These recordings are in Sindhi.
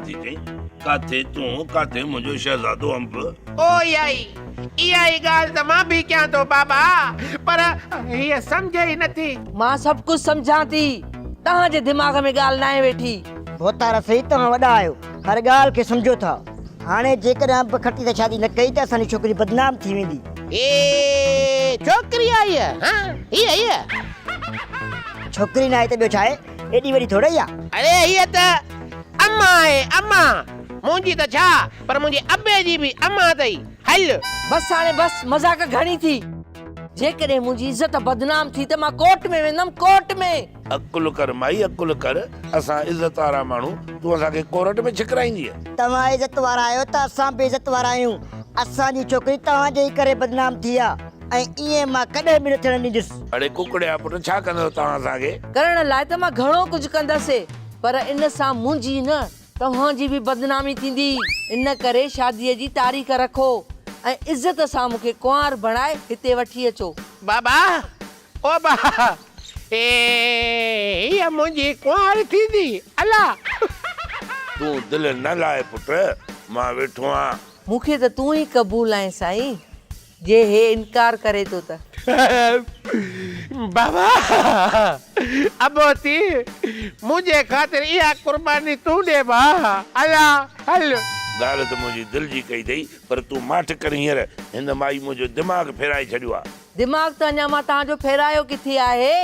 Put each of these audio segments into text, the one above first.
ٿي چئين، ڪاٿي تون، ڪاٿي منهنجو شهزادو انب. او اها ئي، اها ئي ڳالهه ته مان به ڪيان ٿو بابا، پر هيء سمجهي ئي نٿي. مان سڀ ڪجهه سمجهان ٿي، توهان جي دماغ ۾ ڳالهه ناهي ويٺي. ڀوتار سائين توهان وڏا آهيو، هر ڳالهه کي سمجهو ٿا. هاڻي جيڪڏهن انب کٽي سان شادي نه ڪئي ته اسان جي ڇوڪري بدنام ٿي ويندي. هي ڇوڪري آهي هيء، ها هيء هيء. ڇوڪري ناهي ته ٻيو ڇا آهي؟ ايڏي وڏي ٿورئي آ. اڙي هيء ته اما آهي اما. منهنجي ته ڇا پر منهنجي ابي جي به اما اٿئي. هل. بس هاڻي بس مذاق گهڻي ٿي. جيڪڏهن منهنجي عزت بدنام ٿي ته مان ڪورٽ ۾ ويندم ڪورٽ ۾. عقل ڪر مائي عقل ڪر. اسان عزت وارا ماڻهو تون اسان کي ڪورٽ ۾ ڇڪرائيندينء. توهان عزت وارا آهيو ته اسان به عزت وارا آهيون. اسان جي ڇوڪري توهان جي ئي ڪري بدنام ٿي آ ۽ ائين مان ڪڏهن به نه ٿيڻ ڏيندس. اڙي ڪڪڙيا پٽ ڇا ڪندؤ توهان اسان کي؟ ڪرڻ لاء ته مان گهڻو ڪجهه ڪندس پر ان سان منهنجي نه توهان جي به بدنامي ٿيندي. ان ڪري شاديء جي تاريخ رکو ۽ عزت سان مون کي ڪنوار بڻائي هتي وٺي اچو. بابا او با اي هيء منهنجي ڪنوار ٿيندي الا. تون دل نه لاء پٽ مان ويٺو آهيان. مون کي ته تون ئي قبول آهين سائين. جي هي انڪار ڪري ٿو ته. بابا ابو ٿي منهنجي خاطر اها قرباني تون ڏي با الا هل. ڳالهه ته منهنجي دل جي ڪئي اٿئي پر تون ماٺ ڪر هينئر هن مائي منهنجو دماغ ڦيرائي ڇڏيو آ. دماغ ته اڃا مان توهان جو ڦيرايو ڪٿي آهي.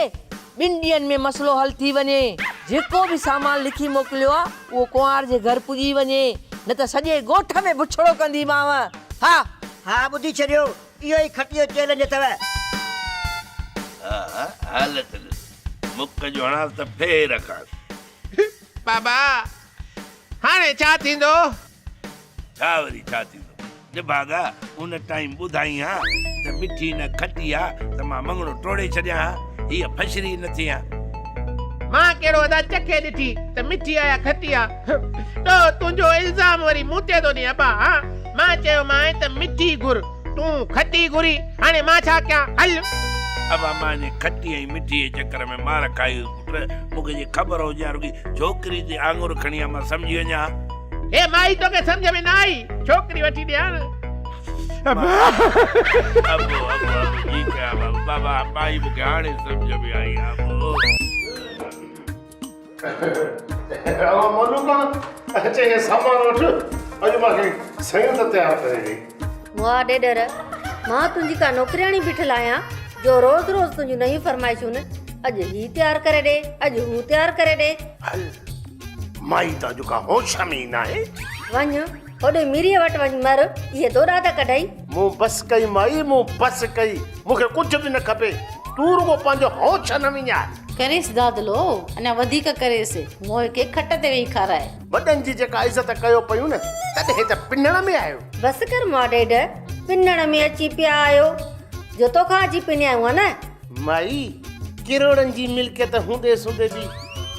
ٻن ڏينهن ۾ مسئلو حل ٿي وڃي. جيڪو به سامان لکي موڪليو آ اهو ڪنوار جي گهر پڄي وڃي نه ته سڄي ڳوٺ ۾ بڇڙو ڪنديمانء. ها! ها ٻڌي ڇڏيو، اهو ئي کٽيو چئلينج اٿو. ها ها حالت ڏس، مڪ جو هڻانس ته ڦيهي رکانس. بابا هاڻي ڇا ٿيندو؟ ڇا وري ڇا ٿيندو؟ نڀاڳا ان ٽائيم ٻڌائين ها ته مٺي نه کٽي ها ته مان مڱڻو ٽوڙي ڇڏيان ها، هيء ڦشري نه ٿئي ها. مان ڪهڙو ادا چکي ڏٺي ته مٺي آ يا کٽي آ. ڏوهه تنهنجو الزام وري مون تي ٿو ڏين ابا ها. مان چيومانء ته مٺي گهر، تون کٽي گهري، هاڻي مان ڇا ڪيان؟ هل. ابا مان انهي کٽي ۽ مٺي جي چڪر ۾ مار کائي هيس پٽ، مون کي جي خبر هجي ها رڳي ڇوڪري تي آڱر کڻي ها مان سمجهي وڃان ها. هي مائي توکي سمجهه ۾ نه آئي، ڇوڪري وٺي ڏي هاڻ. ابو ابو ابو جي ڪيا بابا بابا مائي مون کي هاڻي سمجهه ۾ آئي ابو. اوا مولو ڪان اچي هي سامان وٺ اڄ مان کي سيون ته تيار ڪري ڏي. مئا ڏيڏر، مان تنهنجي ڪا نوڪرياڻي بيٺل آهيان جو روز روز تنهنجون نيون فرمائشون اڄ هي تيار ڪري ڏي، اڄ هو تيار ڪري ڏي. هل مائي ته اڄ ڪا هوش ۾ ئي ناهي. وڃ هوڏي ميريء وٽ وڃ مر، اهي دوڏا ته ڪڍئي. مون بس ڪئي مائي، مون بس ڪئي، مون کي ڪجهه به نه کپي، تون رڳو پنهنجو هوش نه وڃاء. ڪريس دادلو، اڃا وڌيڪ ڪريس، موهي کي کٽ تي ويهي کاراء. وڏن جي جيڪا عزت ڪيو پيون نه، تڏهن ته پنڻ ۾ آيو. بس ڪر مئا ڏيڍ، پنڻ ۾ اچي پيا آهيو، جو توکان اچي پنيا آهيون ها نه. مائي، ڪروڙن جي ملڪيت هوندي سوندي به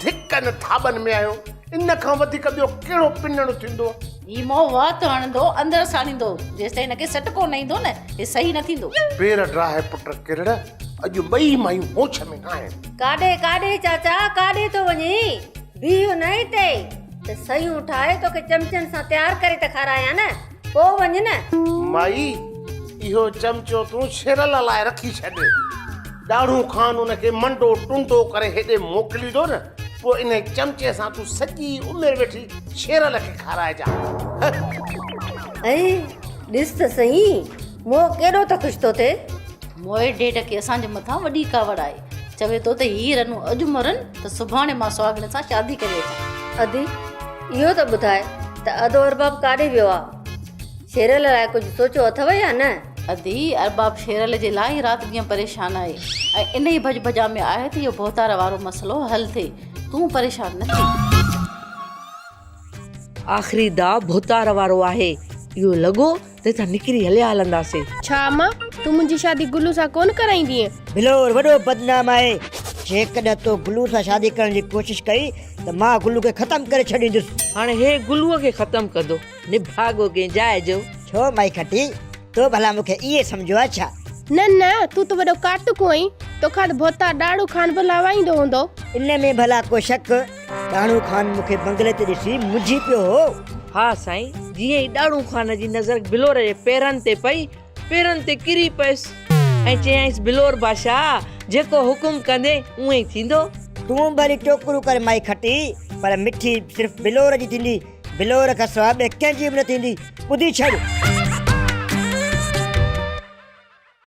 ڌڪن ٿاٻن ۾ آهيو، ان کان وڌيڪ ٻيو ڪهڙو پنڻ ٿيندو؟ هي مئو وات هڻندو، اندر ساڙيندو، جيستائين هن کي سٽڪو نه ايندو نه، هي صحيح نه ٿيندو. پير ڊاهي پٽ ڪرڙ، اڄ ٻئي مايون هوش ۾ نه آهن. ڪاڏي ڪاڏي چاچا، ڪاڏي ٿو وڃين؟ بيهه نه هتي ته سيون ٺاهي توکي چمچن سان تيار ڪري ته کارايان نه، پوء وڃ نه. مائي، اهو چمچو تون شيرل لاء رکي ڇڏ. ڏاڙهون خان ان کي منڊو ٽنڊو ڪري هيڏي موڪليندو نه، پوء انهي چمچي سان تون سڄي عمر ويٺي شيرل کي کارائجان. ائي ڏس ته سهين، موهه ڪيڏو ته خوش ٿو ٿئي. موهي ڊيڊ کي اسان جي مٿان وڏي ڪاوڙ آهي. چوي ٿو ته هي رنون اڄ مرن ته سڀاڻي مان سهاڳڻ سان شادي ڪري اچان. ادي، اهو ته ٻڌاء ته ادو ارباب ڪاڏي ويو آ؟ شيرل لاء ڪجهه سوچيو اٿئو يا نه؟ ادي، ارباب شيرل جي لاء ئي رات ڏينهن پريشان آهي ۽ انهيء ڀڄ ڀڄان ۾ آهي ته اهو ڀوتار وارو مسئلو حل ٿئي. تون پريشان نه ٿي. آخري داء ڀوتار وارو آهي. اهو لڳو ته هتان نڪري هليا هلنداسين. ڇا امان، تون منهنجي شادي گلو سان ڪونه ڪرائيندينء؟ بلور وڏو بدنام آهي. جيڪڏهن تو گلو سان شادي ڪرڻ جي ڪوشش ڪئي ته مان گلو کي ختم ڪري ڇڏيندس. هاڻي هي گلوء کي ختم ڪندو. نڀاڳو ڪنهن جاء جو. ڇو مائي کٽي، تو ڀلا مون کي ائين سمجهيو آهي ڇا؟ نه نه، تون ته وڏو ڪاٽڪو آهين، توکان ته ڀوتار ڏاڙهون خان به لاوائيندو هوندو. ان ۾ ڀلا ڪو شڪ؟ ڏاڙهون خان مون کي بنگلي تي ڏسي منجهي پيو هو. ها سائين، جيئن ئي ڏاڙهون خان جي نظر بلور جي پيرن تي پئي، پيرن تي ڪري پيس ۽ چيائينس بلور بادشاهه، جيڪو حڪم ڪندين اونئين ئي ٿيندو. تون ڀلي ٽوڪرو ڪر مائي کٽي، پر مٺي صرف بلور جي ٿيندي، بلور کان سواء ٻئي ڪنهن جي به نه ٿيندي، ٻڌي ڇڏ.